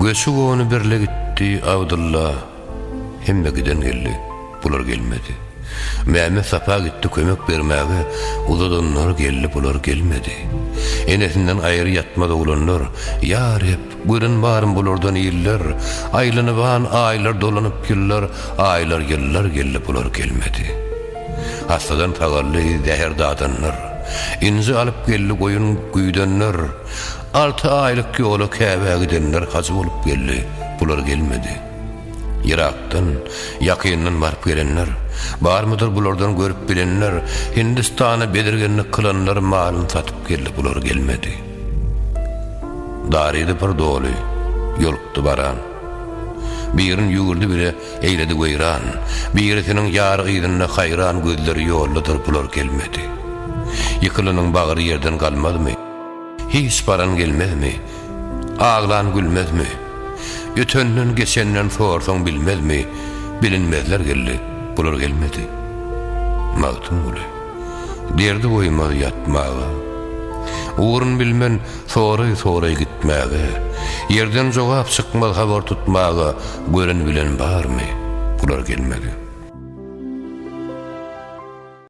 Göçi-gony birle gitdi Abdylla, Hemme giden geldi, bular gelmedi. Mämmet Sapa gitdi kömek bermäge, Uzadanlar geldi, bular gelmedi. Enesinden aýry ýatmaz oglanlar, Ýa Reb, gören barmy bulardan iller? Aýlanyban aýlar dolanyp ýyllar, Aýlar, ýyllar geldi, bular gelmedi. Hassadan sagaldy zäher dadanlar, Inji alyp geldi goýun güýdenler, Alty aýlyk ýola Käbä gidenler hajy bolup geldi, bular gelmedi. Yrakdan, ýakyndan baryp gelenler, Barmydyr bulardan görüp bilenler, Hindistana bezirgenlik kylanlar malyny satyp geldi, bular gelmedi. Darydy bir doly, ýolukdy baran. Birin ýüwürdi bire eýledi weýran. Birisiniň ýary yzynda haýran gözleri ýoldadyr bular gelmedi. Ýykylanyň bagry ýerden galmazmy? Hiç baran gelmezmi? Aglan gülmezmi? Ötenden geçenden sorsaň bilmezmi? Bilinmezler geldi, bular gelmedi. Magtymguly. Derdi goýmaz ýatmaga. Ugrun bilmen soraý-soraý gitmäge. Ýerden jogap çykmaz habar tutmaga, Gören bilen barmy? Bular gelmedi.